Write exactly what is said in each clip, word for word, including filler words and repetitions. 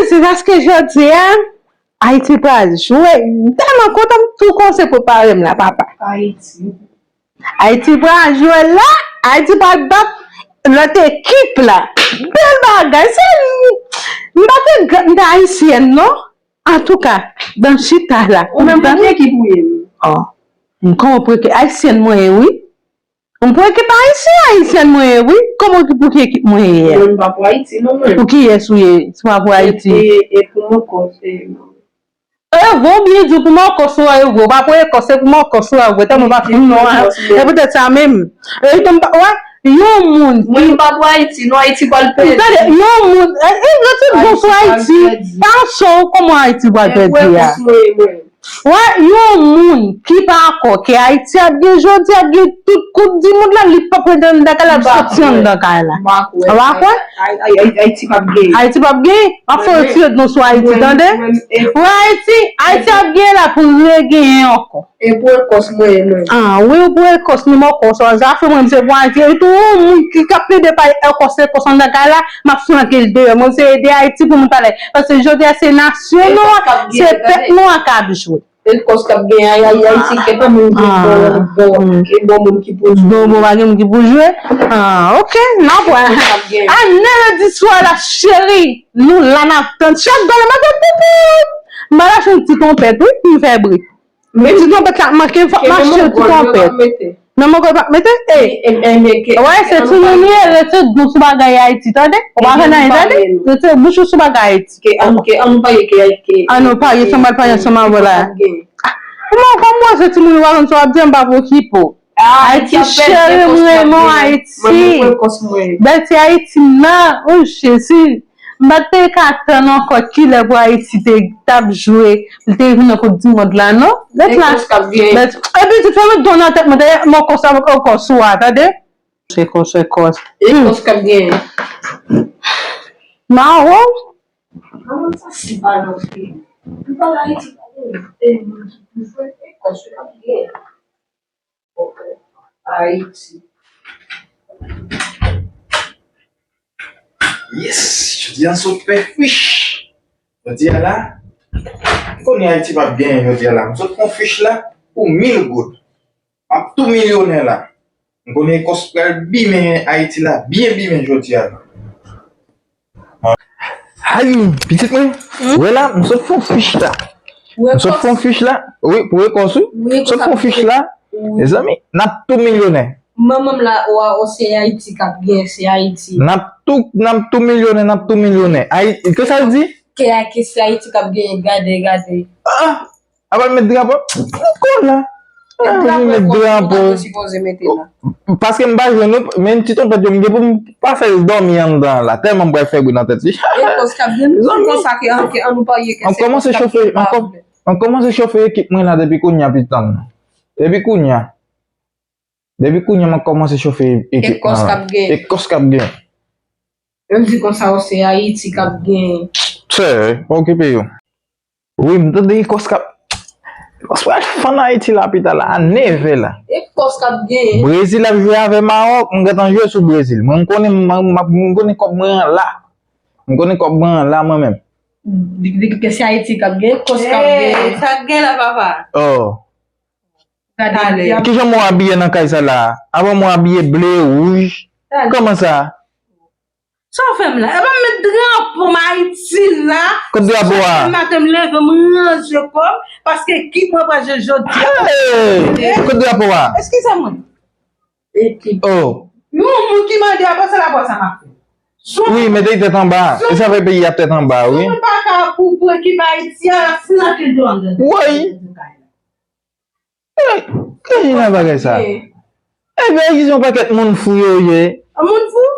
Se paske jodi a, Ayiti pral jwe. M tèlman kontan, m tou kòmanse prepare m la, papa. Ayiti. Ayiti pral jwe la, Ayiti pral bat lòt ekip la. Bèl bagay, se, m pa te, m te ayisyèn, non? Antouka, dan chita la. Ou menm, pou ki ekip ou ye? Oh. M konprann pou ki ayisyèn mwen ye, wi. M pou ekip ayisyen, ayisyèn mwen ye, wi. Kòman ki pou ki ekip mwen ye a? Mwen, m pa pou Ayiti, non, mwen. Pou kiyès ou ye? Se pa pou Ayiti. E, e, e pou Makòs, e, non. E vre, ou byen di pou Makòs ou a, e vre. Ou pa pou Ekòs, se pou Makòs ou a, vre. Tèlman ou pa fin non a. E poutèt sa menm. E, ou pa wè, yon moun ki. Mwen, m pa pou Ayiti, non, Ayiti pral pèdi. Tande, yon moun, e, e, retire gwo sou Ayiti. Pa sou kòman Ayiti pral pèdi a. Wè, yon moun ki pa kwè ke Ayiti ap gen jodi, ap gen tout koup di mond la, li p ap ret anndan kay la, ap soti anndan kay la. Ou pa kwè? Ay- ay- ay- Ayiti p ap gen. Ayiti p ap gen? M ap fè retire non sou Ayiti, tande? Wè, Ayiti, Ayiti ap gen la pou regenyen ankò. E pou Ekòs mwen, mwen. Ah, wi, ou pou Ekòs, ni Makòs, sa fè mwen, se pou Ayiti. E tou, yon moun ki, k ap plede pale Ekòs, Ekòs anndan kay la, m ap flanke l deyò. Mwen, se ede Ayiti pou m pale. Paske jodi a, se nasyon nou an, se pèp nou an k ap jwe. Ekòs k ap gen, ay, ay, Ayiti, ke pa moun ki bon, bon, ke bon moun ki pou jwe. Bon, bon, pa gen moun ki pou jwe. Ah, ok, n ap wè. Ekòs k ap gen. Ann redi swa la, cheri. Nou la, n ap tann. Chak gòl, m ap tann, pou, pou. M al achte yon ti twonpèt, wi, pou m fè bri. Men ti twonpèt la manke, fòk m achte yon ti twonpèt. Nan mwen gòl pa mete? E, wè, se timoun li ye, rete bouch ou sou bagay Ayiti, tande? Ou pa fè anyen, tande? Rete bouch ou sou bagay Ayiti. Ke an, ke an nou parye, ke, ke an nou parye, san mal parye, san mal vola. Pou mwen, kòm mwen, se timoun ou pa konn sa w ap di, m pa pou okipe w. Ayiti cheri, m renmen w, Ayiti. Bèl ti Ayiti m nan, o Jezi. M pa t te ka tann ankò kilè pou Ayiti te t ap jwe, li te vin nan koup di mond la, non? Bèt la. Bèt, epi, ti fè met don nan tèt mwen, dayè, mwen konsa, mwen konsa, tande? Se konsa, konsa. Ekòs k ap genyen. Mawo? Manman sa si pa nan fi. Li pa la Ayiti pa genyen. E moun ki pou jwe, Ekòs k ap genyen. Ok. Ayiti. Yes, jodi a sot fè fich. Jodi a la, m konnen Ayiti p ap genyen jodi a la. M sot fè yon fich la pou mil goud. M ap tou milyonè la. M konnen Ekòs pral bimen Ayiti la, byen bimen jodi a la. Ay, pitit mwen, wè la, m sot fè yon fich la. M sot fè yon fich la, wi, pou Ekòs, wi. M sot fè yon fich la, mezanmi, n ap tou milyonè. Manman m la, wa, o, se Ayiti k ap gen, se Ayiti. N ap tou, n ap tou milyonè, n ap tou milyonè. Ay, kisa l di? Ke, ke se Ayiti k ap gen, gade, gade. Ah! Apa met drapo? Kò la. Met drapo, met drapo. Paske m pa jwenn ou, men ti twonpèt yo, m gen pou m pa fè l dòmi anndan la. Tèlman m pral fè bri nan tèt li. Ekòs k ap gen, nou konsa ke, ke an nou parye ke se Ekòs k ap gen. M kòmanse chofe, m kòm-, m kòmanse chofe ekip mwen la depi kounye a, pitit mwen. Depi kounye a. Depi kounye a, m ap kòmanse chofe ekip mwen la. Ekòs k ap gen. Ekòs k ap gen. Yo di konsa, o, se Ayiti k ap gen. Sè, pa okipe yo. Wi, m tande Ekòs k ap, Ekòs pral fann Ayiti la pita la, a nèf è la. Ekòs k ap genyen. Brezil ap jwe avè Mawòk, m gentan jwe sou Brezil. Mwen, m konnen, m, m, m konnen kòb mwen an la. M konnen kòb mwen an la, mwen menm. Di, di ke se Ayiti k ap genyen, Ekòs k ap genyen. Sa k gen la, papa? Oh. Kijan mwen abiye nan kay sa la? Avan mwen abiye ble, wouj. Kòman sa? Sa w fè m la? Epa m met drapo m Ayiti la. Kot drapo a? Chak maten m leve, m ranje kò m, paske ekip mwen pral jwe jodi a. Hey! Kot drapo a? Eskize mwen. Ekip. Oh. Yon moun ki mande a, panse la bò sa m ap fè. Wi, mete tèt anba. E sa fè peyi a tèt anba, wi. Si w pa ka pou, pou ekip Ayiti a, l ap flanke l deyò anndan. Woy! Gade nan bagay sa. Ebyen, Ayiti se yon pakèt moun fou yo ye. Moun fou?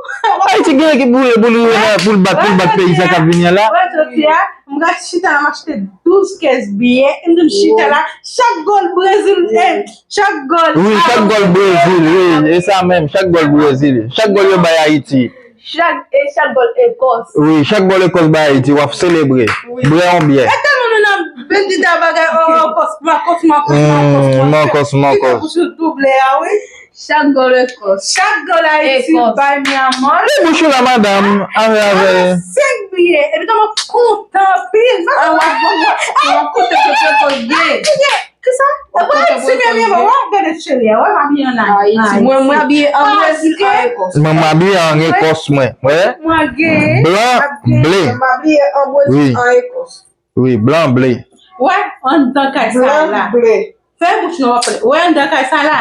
Ayiti gen ekip pou l, pou l, pou l bat, pou l bat peyi sa k ap vini an la. Wè, jodi a, m pral chita la, m achte douz kès biyè, m di m chita la, chak gòl Brezil, eh, chak gòl. Wi, chak gòl Brezil, wi, e sa menm, chak gòl Brezil, chak gòl yo bay Ayiti. Chak, e chak gòl Ekòs. Wi, chak gòl Ekòs bay Ayiti, w ap selebre. Wi. Bwè yon byè. E tèlman nou nan bendita bagay, oh, oh, Kòs, Makòs, Makòs, Makòs, Makòs. Makòs, Makòs. Ki fè pou sou double a, wi. Chak gòl Ekòs. Chak gòl Ayiti bay mi amor. Li bouch ou la, madanm. Avè, avè. Senk bi. Epi tou mwen kontan anpil. Ah, w ap, w ap, w ap kontan ke prekòs gen. Kisa? Mwen Ayiti, men, men, mwen gade cheri a, wè m abiye an Ayiti. Mwen, mwen abiye an brezil, an ekòs. Mwen, mwen abiye an ekòs, mwen. Wè. Mwen gen. Blan, ble. Mwen abiye an brezil, an ekòs. Wi, blan, ble. Wè, anndan kay sa la. Blan, ble. Fè bouch nou ap pale. Wè, anndan kay sa la.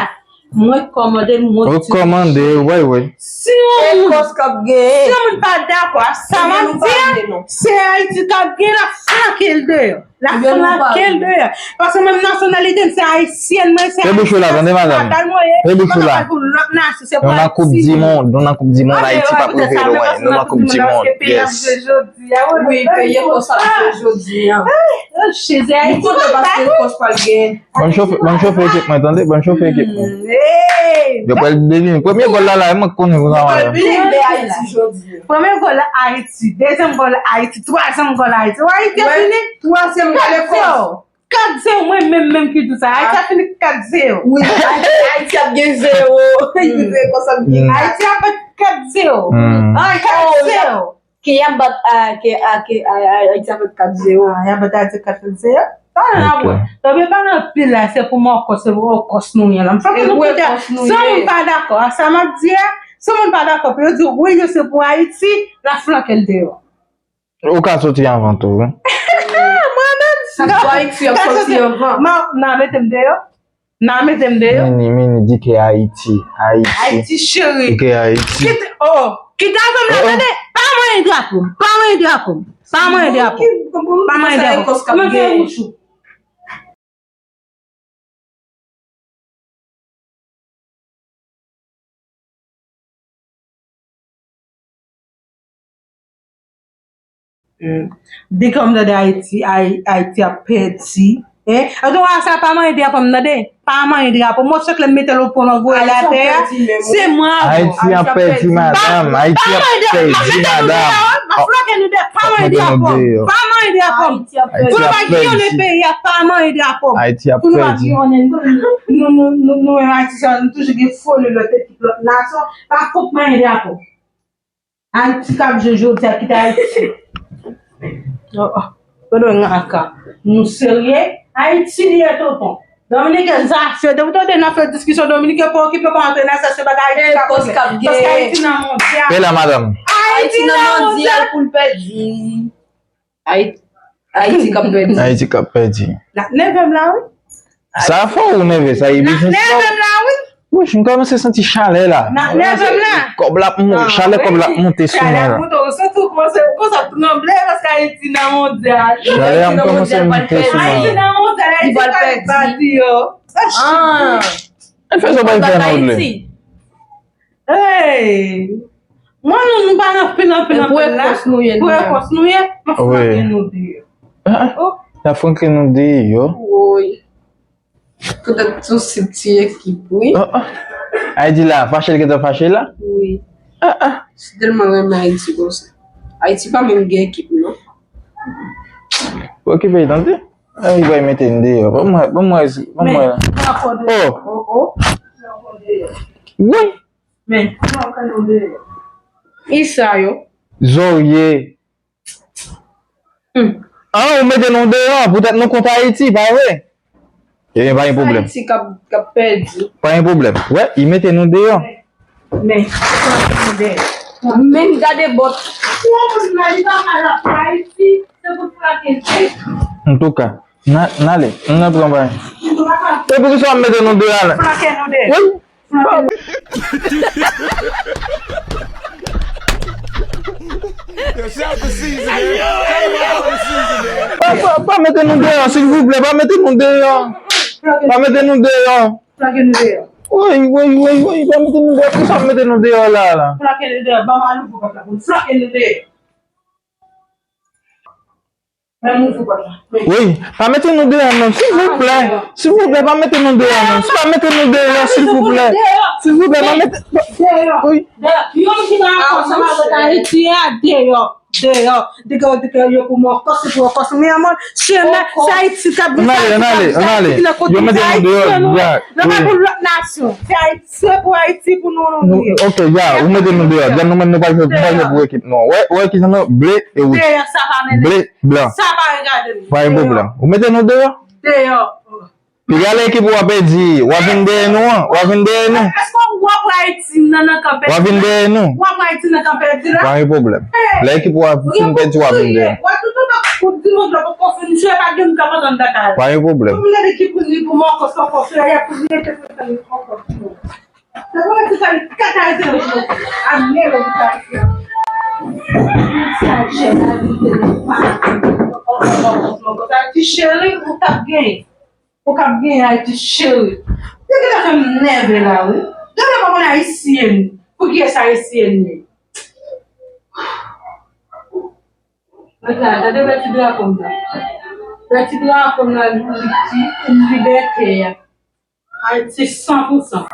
Mwen kòmande l, mwen di. Ou kòmande, wi, wi. Si yon moun, ekòs k ap gen. Si yon moun pa dakò ak sa m ap di a, se Ayiti k ap gen, l ap flanke l deyò. L ap flanke l deyò. Paske mwen, nasyonalite m se ayisyèn, mwen se ayisyèn, se natal mwen ye. Mwen pa pral pou lòt nasyon, se pou Ayiti. Nou nan koup di mond, nou nan koup di mond, Ayiti p ap rive lwen. Nou nan koup di mond, yes. Wi, peyi ekòs ap jwe jodi a. Jezi, Ayiti kontan paske ekòs pral gen. Ban m chofe, ban m chofe ekip mwen, tande? Ban m chofe ekip mwen. Yo pral devine. Premye gòl la, la, e mwen k konnen pou sa, mwen. Premye gòl Ayiti, dezyèm gòl Ayiti, twazyèm gòl Ayiti. Ou Ayiti ap vini? Twazyèm gòl ekòs. Kat zewo, mwen menm, menm ki di sa. Ayiti ap fini kat zewo. Wi, Ayiti, Ayiti ap gen zewo. Ekòs ap gen. Ayiti ap fè kat zewo. Kat zewo. Ke y ap bat, a, ke, a, ke, a, a, Ayiti ap fè kat zewo. Ah, y ap bat Ayiti kat zewo. Sa nan bon. Tanpri pa nan pil la, se pou Makòs, se pou Makòs nou ye la. M fè pou nou koute. Si yon moun pa dakò a sa m ap di a, si yon moun pa dakò, pou yo di, wi, yo se pou Ayiti, l ap flanke l deyò. Ou ka soti anvan tou, wi. Mwen menm, sa vwa Ayiti ap soti anvan. Nan mete m deyò. Nan mete m deyò. Mini, mini, di ke Ayiti, Ayiti. Ayiti cheri. Di ke Ayiti. Kite, oh, kite avè m la, tande. Pa manyen drapo m, pa manyen drapo m, pa manyen drapo m. Pa manyen drapo m. Kòman fè bouch ou? Di kòm tande Ayiti, Ay-, Ayiti ap pèdi. Hein? An tou ka, sa pa manyen drapo m, tande. Pa manyen drapo m. Mwen se klè m mete l o pwen, mwen voye l atè a. Se mwen avè w. Ayiti ap pèdi, madanm. Ayiti ap pèdi, madanm. M ap flanke nou deyò. Pa manyen drapo m. Pa manyen drapo m. Pou nou pa kiyonnen peyi a, pa manyen drapo m. Ayiti ap pèdi. Pou nou pa kiyonnen, nou, nou, nou, nou, nou, menm Ayiti sa, nou toujou gen foli lòt ekip, lòt nasyon. Pa fout manyen drapo m. Ayiti k ap jwe jodi a, kite Ayiti. Oh, oh. Yo dwe ngaka. Nou serye? Ayiti li ye, tonton. Dominiken zafè. Depi w tande n ap fè diskisyon, Dominiken pa okipe kòman antre nan zafè bagay Ayiti k ap regle. Paske Ayiti nan mondyal. Ke la, madanm? Ayiti nan mondyal pou l pèdi. Ayiti, Ayiti k ap pèdi. Ayiti k ap pèdi. N ap nève m la, wi. Sa fò ou nève, sa e biznis pa w. N ap nève m la, wi. Wouch, m kòmanse santi chalè la. N ap nève m la. Kòb la ap mon-, chalè kòb la ap monte sou mwen la. Chalè ap monte, ou santi w kòmanse, ou kòmanse ap tranble paske Ayiti nan mondyal. Chalè a m kòmanse monte sou mwen la. Ayiti nan mondyal, Ayiti pral bat yo. Ah. Fè sa w pa fè nan wout li. Hey! Mwen, nou, nou pa nan pil, nan pil, nan pil la. Pou ekòs nou ye, nou menm. Pou ekòs nou ye, m ap flanke nou deyò. Ah, ah. Oh. N ap flanke nou deyò. Woy. Kote tout se ti ekip, wi. Ah, ah. Ayiti la, fache l gentan fache la? Wi. Ah, ah. Si tèlman renmen Ayiti konsa. Ayiti pa menm gen ekip, non. Okipe, tande? Ay, bay mete n deyò. Ban mwen, ban mwen, ban mwen. Oh. Oh, oh. Wi. Men, ki sa yo? Zorye. Hmm. Ah, ou mete nou deyò, poutèt nou kont Ayiti, pa vre? Ebyen, pa gen pwoblèm. Ayiti k ap, k ap pèdi. Pa gen pwoblèm. Wè, li mete nou deyò. Men, men gade bòt. Pou yon moun nan, li pa ka la pou Ayiti, se pou flanke l. Antouka, n a, n ale, n a pran bagay. E poukisa w ap mete nou deyò la? Flanke nou deyò. Wi. Pa, pa, pa mete nou deyò, silvouplè, pa mete nou deyò. Pa mete nou deyò. Flanke nou deyò. Woy, woy, woy, woy, pa mete nou deyò. Poukisa w mete nou deyò la, la? Flanke nou deyò. Ban m al ouvri pòt la pou nou flanke nou deyò. Wi, pa mete nou deyò non, silvouplè. Silvouplè, pa mete nou deyò non. Pa mete nou deyò, silvouplè. Silvouplè, pa mete. Wi. Yon ki pa ansanm avèk Ayiti a, deyò. deyò. Degè yo, degè yo pou mwen ankò, se pou ankò, se mwen ankò. Chèlè, se Ayiti k ap gen, se Ayiti k ap gen, se Ayiti ki nan kote, se Ayiti nou. Nou pa pou lòt nasyon. Se Ayiti, se pou Ayiti pou nou, nou ye. Ok, dja, ou mete nou deyò. Dja, nou menm nou pa jwe, nou pa jwe pou ekip nou. Wè, wè ki jan nou, ble e wouj. Deyò, sa pa mennen. Ble, blan. Sa pa regade m. Pa gen pwoblèm. Ou mete nou deyò? Deyò. Piga lè ekip ou a pèdi, w a vin dèyè nou an, w a vin dèyè nou. Èske w ap Ayiti nan, nan kan pèdi la? W a vin dèyè nou. W ap Ayiti nan kan pèdi la? Pa gen pwoblèm. Lè ekip ou a fin pèdi, w a vin dèyè nou. W a tout tan koup di mond la poko fin jwe, pa gen moun k ap antann kaka. Pa gen pwoblèm. Pou m gade ki pou li pou mwen ankò, se ankò, se yè pou li, se pou li ankò. Se pou li sa li kaka, se pou li. Amèn, sa jè la, li te pa. Ti cheri, ou t ap genyen. Ou k ap genyen Ayiti cheri. Yo gentan fè m nève la, wi. Yo gentan konn Ayisyen. Pou kiyès Ayisyen ye? Mèt la, gade bèl ti drapo m nan. Bèl ti drapo m nan, li, li, li libète a. Ayiti san pou san.